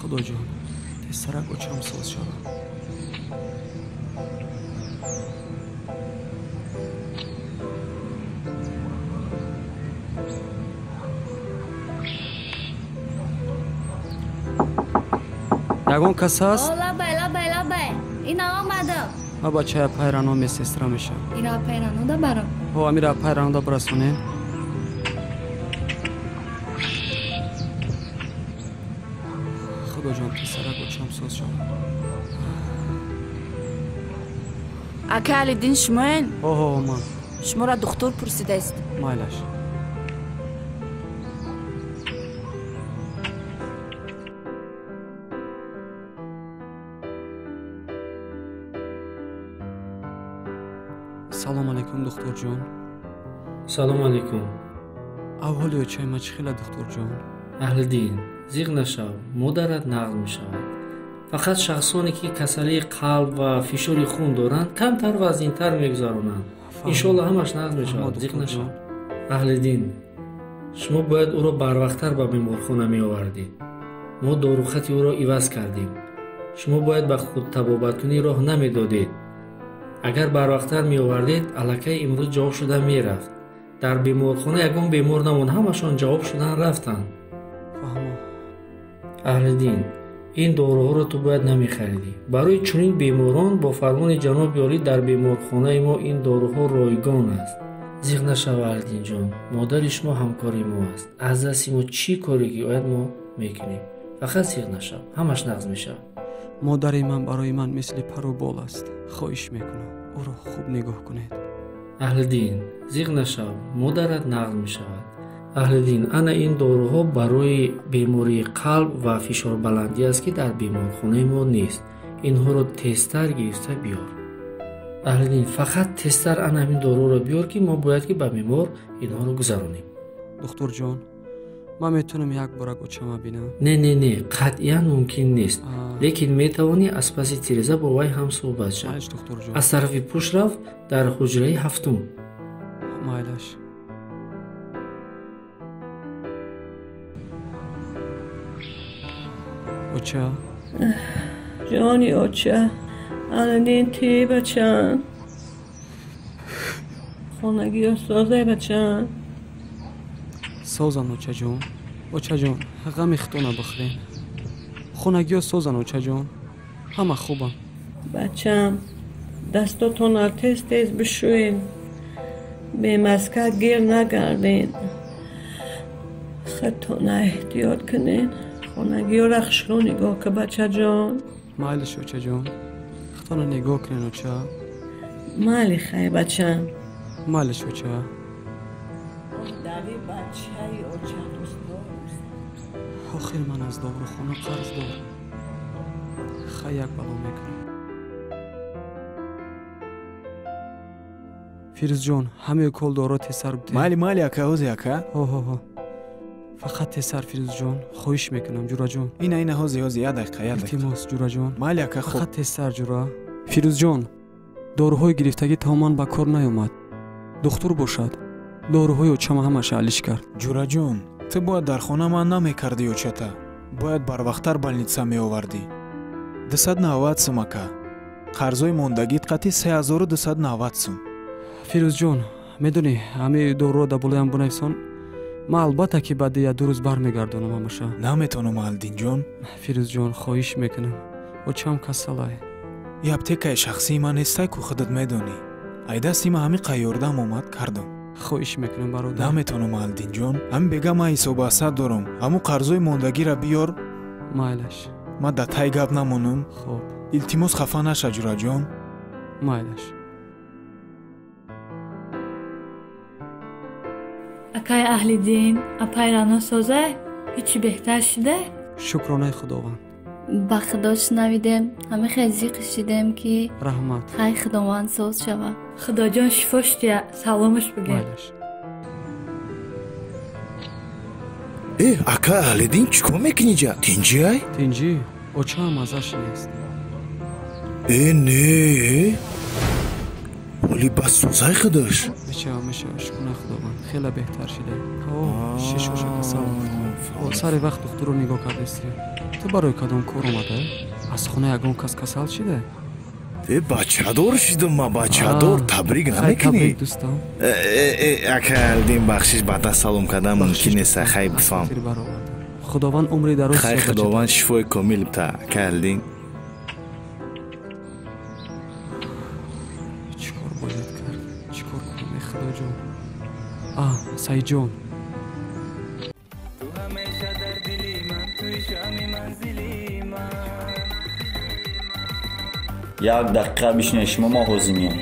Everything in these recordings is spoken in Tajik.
Худоҷон, тезтарак очам соз шавад. Ягон кас ҳаст? Лабай, лабай, лабай. Ина омадам. Ма бачаи апай Рано медсестра мешавам. Ира апай Ранода барам? Ҳо, амира апай Ранода барасонем. Худоҷон, писарак очам соз шавад. Ака Алиддин шумоен? Ҳо, ҳо, ман. Шуморо духтур пурсидааст. Майлаш. Салом алейкум, духтурҷон. Салом алейкум. Аҳволи очаи ма чӣ хела, духтурҷон? Аҳлиддин, зиқ нашав, модарат нағз мешавад. Фақат шахсоне ки касалии қалб ва фишори хун доранд, камтар вазнинтар мегузаронанд. Иншоалло ҳамаш нағз мешавад, зиқ нашав. Аҳлиддин, шумо бояд ӯро барвақттар ба беморхона меовардед. Мо дорухати ӯро иваз кардем. Шумо бояд ба худтабобаткунӣ роҳ намедодед. Агар барвақттар меовардед, аллакай имрӯз ҷавоб шуда мерафт. Дар беморхона ягон бемор намонд, ҳамашон ҷавоб шудан рафтанд. Аҳлиддин, ин доруҳоро ту бояд намехаридӣ. Барои чунин беморон бо фармони ҷаноби олӣ дар беморхонаи мо ин доруҳо ройгон аст. Зиқ нашав, Аҳлиддинҷон, модари шумо ҳамкори мо аст. Аз дасти мо чӣ коре ки ояд мо мекунем. Фақат зиқ нашав, ҳамаш нағз мешавад. Модари ман барои ман мисли пару бол аст. Хоҳиш мекунам, ӯро хуб нигоҳ кунед. Аҳлиддин, зиқ нашав, модарат нағз мешавад. Аҳлиддин, ана ин доруҳо барои бемории қалб ва фишорбаландӣ аст, ки дар беморхонаи мо нест. Инҳоро тезтар гирифта биёр. Аҳлиддин, фақат тезтар ана ҳамин доруро биёр, ки мо бояд ки ба бемор инҳоро гузаронем. Духтурҷон, ман метавонам як бора очама бинам? Не, не, не, қатъиян мумкин нест. Лекин метавонӣ аз паси тиреза бо вай ҳам суҳбат шав. Аз тарафи пушт рафт дар ҳуҷраи ҳафтум. Майлаш. Оча. Ҷони оча, Аҳлиддин ти бачам. Хонагиё созай бачам. Созан, очаҷон. Очаҷон, ғами худтона бихӯрен. Хонагиё созан, очаҷон. Ҳама хубам. Бачам, дастотонро тез-тез бишӯен. Бемаска гир нагарден. Худтона эҳтиёт кунен. Хонагиёра хушрӯ нигоҳ кун, бачаҷон. Майлиш, очаҷон. Худтона нигоҳ кунен, оча. Майли хай, бачам. Майлиш, оча. Охир ман аз дорухона қарз дорам. Хай як бало мекунам. Фирӯзҷон, ҳамаи укол доро тезтар бидеҳ. Майли, майли, ака, ҳози, ака. Ҳо, ҳо, ҳо. Фақат тезтар, Фирӯзҷон. Хоҳиш мекунам, ҷураҷон. Ина, ина, ҳози, ҳози, як дақиқа, як дақиқа. Илтимос, ҷураҷон. Майли, ака, хуб. Фақат тезтар, ҷура. Фирӯзҷон, доруҳои гирифтагӣ тамоман ба кор наёмад. Духтур бошад. Доруҳои очама ҳамаша алиш кард. Ҷураҷон, ту бояд дар хона ман намекардӣ очата. Бояд барвақттар больница меовардӣ. 290 сум, ака. Қарзои мондагит қати 3290 сум. Фирӯзҷон, медонӣ, ҳамаи доруро дар болоям бинависон. Ман албатта ки баъди як ду рӯз бармегардонам ҳамаша. Наметавонам, Аҳлиддинҷон. Фирӯзҷон, хоҳиш мекунам. Очам касалай. И аптекаи шахсии ман нестай ку, худат медонӣ. Ай дасти ман ҳамин қа ёрдам омад кардам. Хоҳиш мекунам, бародар. Наметавонам, Аҳлиддинҷон. Ҳамин бега ман ҳисобасад дорам. Ҳамун қарзои мондагиро биёр. Майлаш. Ман дар тай гап намонам. Хуб. Илтимос, хафа наша, ҷураҷон. Майлаш. Акай Аҳлиддин, апай Рано созай? Ҳичи беҳтар шуда? Шукронаи Худованд. Ба Худо шунавидем, ҳама хел зиқ шидем ки раҳмат. Хай Худованд соз шава. Худоҷон шифош диҳа, саломаш бигӯ. Майлаш. Э, ака Аҳлиддин, чӣ кор мекунӣ ҷа? Тинҷӣ ай? Тинҷӣ? Очаам азаш нест. Э, не. Ҳоли бас созай худаш. Мешава, мешава, шукрона Худованд. Хеле беҳтар шида. Ҳо, шишоша касал гуфт. Сари вақт духтурро нигоҳ кардастӣ. Ту барои кадом кор омада? Аз хона ягон кас касал шида? Э, бачадор шидам ма, бачадор. Табрик намекунӣ? Табрик, дӯстам. Ака Алиддин, бахшиш, баъда салом кардан мумкин нест, хай бифаҳм. Худованд умри дароз. Хай, Худованд шифои комил бта, ака Алиддин. Чӣ кор бояд кард? Чӣ кор кунам, э Худоҷон? А, Саидҷон. Як дақиқа бишинед, шумо, мо ҳозир меем.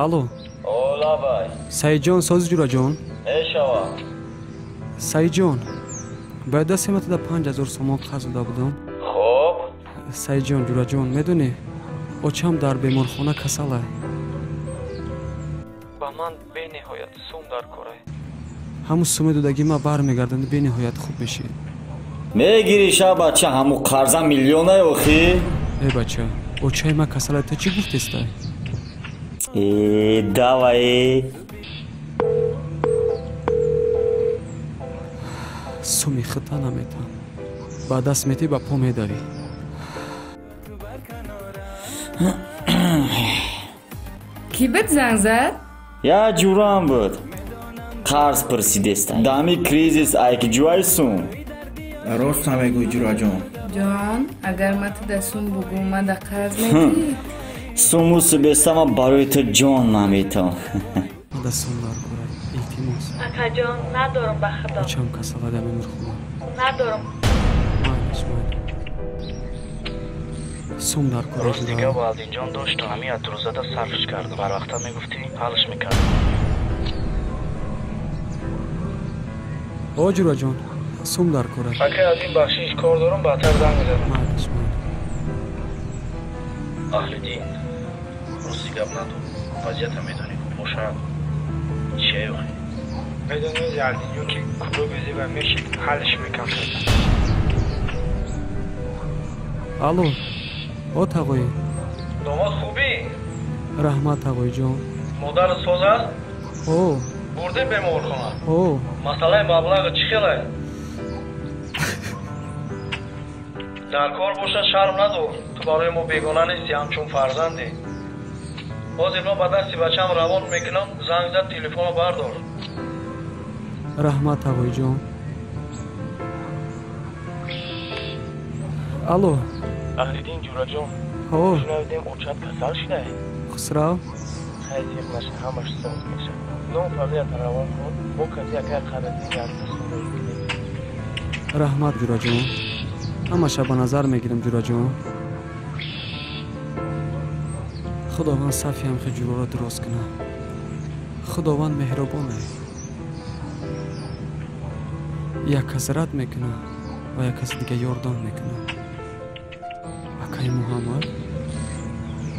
Алло. О, лабай. Саидҷон, сози ҷураҷон? Мешава. Саидҷон, бояд дасти ма туда 5000 сомон қарз дода будам. Хоб. Саидҷон, ҷураҷон, медонӣ, очам дар беморхона касала. Ба ман бениҳоят сум дар кора. Ҳамун суми додагӣ ма бармегарданд, бениҳоят хуб мешид. Мегирӣ ша, бача, ҳамун қарза миллионай охи? Э, бача, очаи ма касала, ту чӣ гуфтестай? Э, давай. Суми хита наметам. Ба даст метӣ, ба по медавӣ. Кӣ буд занг зад? Як ҷурам буд. Қарз пурсидеста. Дами кризис айки ҷӯай сум. Рост намегӯй, ҷураҷон. Ҷон, агар ма туда сум бугӯм, ма да қарз метӣ? Суму субестама барои ту ҷон наметам. Мада сум дар кора, илтимос. Акаҷон, надорам, ба Худо. Очам касала дар беморхона. Надорам. Майлаш, майлаш. Сум дар кора. Рост дига бо Алдинҷон дошту ҳамин атрӯзада сарфш кардам. Барвақта мегуфтӣ, ҳалш мекардам. О, ҷураҷон, сум дар кора. Ака, аз ин бахшиш, кор дорам, баъдтар занг мезанам. Майлаш, майлаш. Аҳлиддин, рости гап надор, вазъията медонӣ, бошад чие охи? Медонӣ, Алдинҷон ки клуби зеба мешид, ҳалш мекард. Алло, о тағоӣ. Домод, хубӣ? Раҳмат, тағоиҷон. Модар соз аст? О. Бурдем беморхона? О. Масъалаи маблағ чӣ хелае? Дар кор бошад, шарм надор. Ту барои мо бегона нестӣ, ҳамчун фарзандӣ. Ҳозир ман ба дасти бачам равон мекунам, занг зад, телефонро бардор. Раҳмат, тағоиҷон. Алло. Аҳлиддин, ҷураҷон. Ҳо. Шунавидем, очат касал шидай? Хусрав? Хай, зиқ наша, ҳамаш соз мешавад. Ном фамилията равон кун, бо каси акай Қаразин якта суроӣ кунем. Раҳмат, ҷураҷон. Ҳамаша ба назар мегирам, ҷураҷон. Худованд сафи ҳамхи ҷуроро дуруст кунад. Худованд меҳрубоне. Як кас рад мекунад ва як каси дига ёрдам мекунад. Акаи Муҳаммад?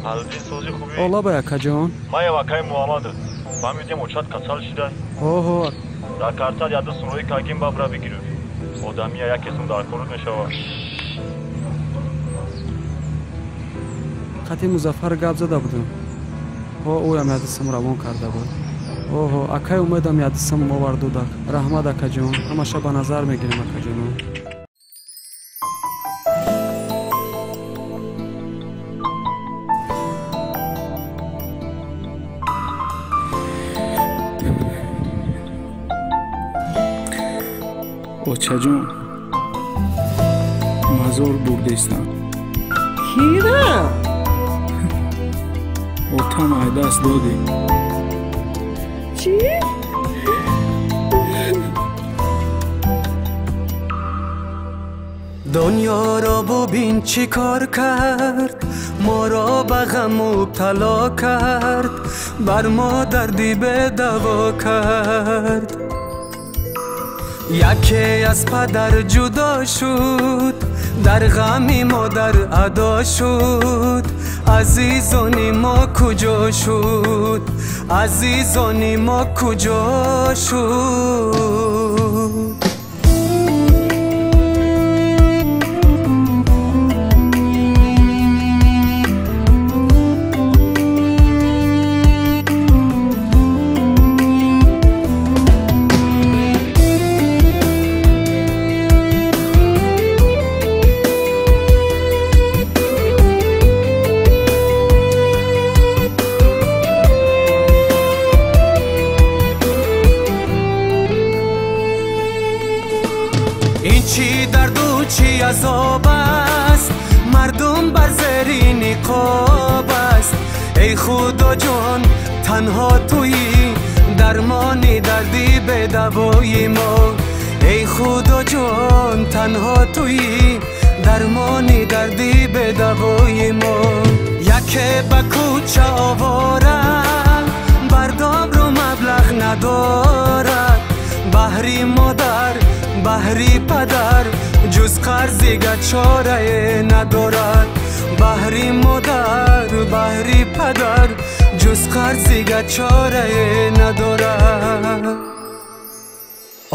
Алиддин, сози хубӣ? О, лабай, акаҷон. Маям акаи Муҳаммад. Фаҳмидем, очат касал шидай? Ҳо, ҳо. Дар картат яду сурои кагин бабра бигирӯ. Одамия якесум дар корут мешавад. Қати Музаффар гап зада будам. Ҳо, ӯям ядисам равон карда буд. Оҳо, акай Умедам ядисам овардудак. Раҳмат, акаҷон, ҳамаша ба назар мегирем, акаҷоно. Очаҷон, мазор бурдестам. Кира? Отам ай даст додӣ. Чӣ? Дунёро бубин, чӣ кор кард, моро ба ғам мубтало кард, бар мо дарди бедаво кард. Яке аз падар ҷудо шуд, дар ғами модар адо шуд. Азизони мо куҷо шуд? Азизони мо куҷо шуд? Чашмам бар зери ниқоб аст. Эй Худо ҷон, танҳо туӣ дармони дарди бедавои мо. Эй Худо ҷон, танҳо туӣ дармони дарди бедавои мо. Яке ба кӯча овора, бардобру маблағ надорад. Баҳри модар, баҳри падар, ҷуз қарз дигар чорае надорад. Баҳри модар, баҳри падар, ҷуз қарз дигар чорае надорад.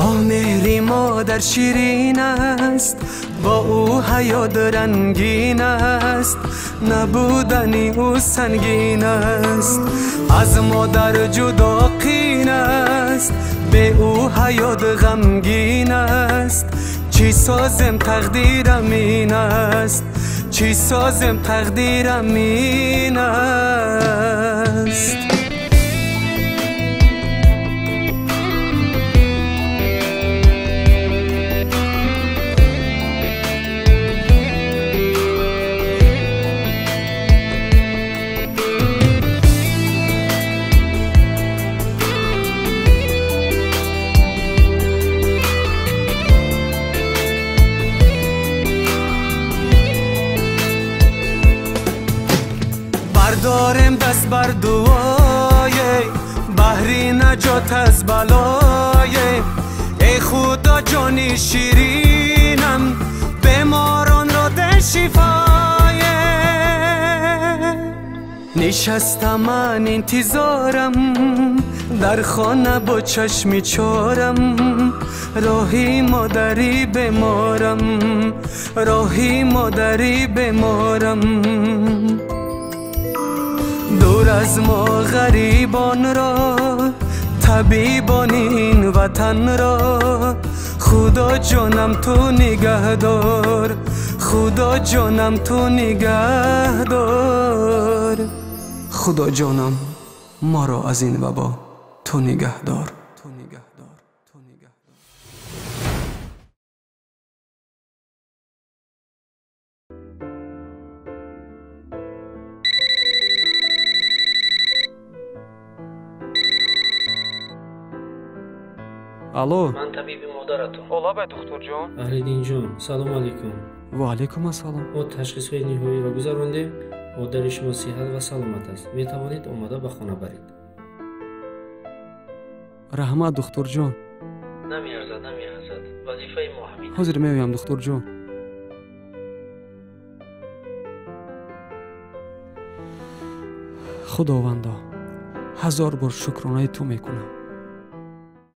Оҳ, меҳри модар ширин аст, бо ӯ ҳаёт рангин аст, набудани ӯ сангин аст. Аз модар ҷудо қин аст, бе ӯ ҳаёт ғамгин аст. Чӣ созем тақдирам ин аст, чӣ созем тақдирам ин аст. Бардорем даст бар дуое, баҳри наҷот аз балое. Эй Худо ҷони ширинам, беморонро де шифое. Нишаста ман интизорам, дар хона бо чашми чорам, роҳи модари беморам, роҳи модари беморам. Дур аз мо ғарибонро, табибони ин ватанро, Худо ҷонам ту нигаҳдор, Худо ҷонам ту нигаҳдор. Худо ҷонам моро аз ин вабо ту нигаҳдор. Алло, ман табиби модаратон. Олабай духтурҷон. Аҳлиддинҷон, салому алайкум. Ва алайкум ассалом. Мо ташхисҳои ниҳоиро гузарондем. Модари шумо сиҳат ва саломат аст. Метавонед омада ба хона баред. Раҳмат, духтурҷон. Намеарзад, намеарзад. Вазифаи мо ҳамин. Ҳозир меоям, духтурҷон. Худовандо, ҳазор бор шукронаи ту мекунам.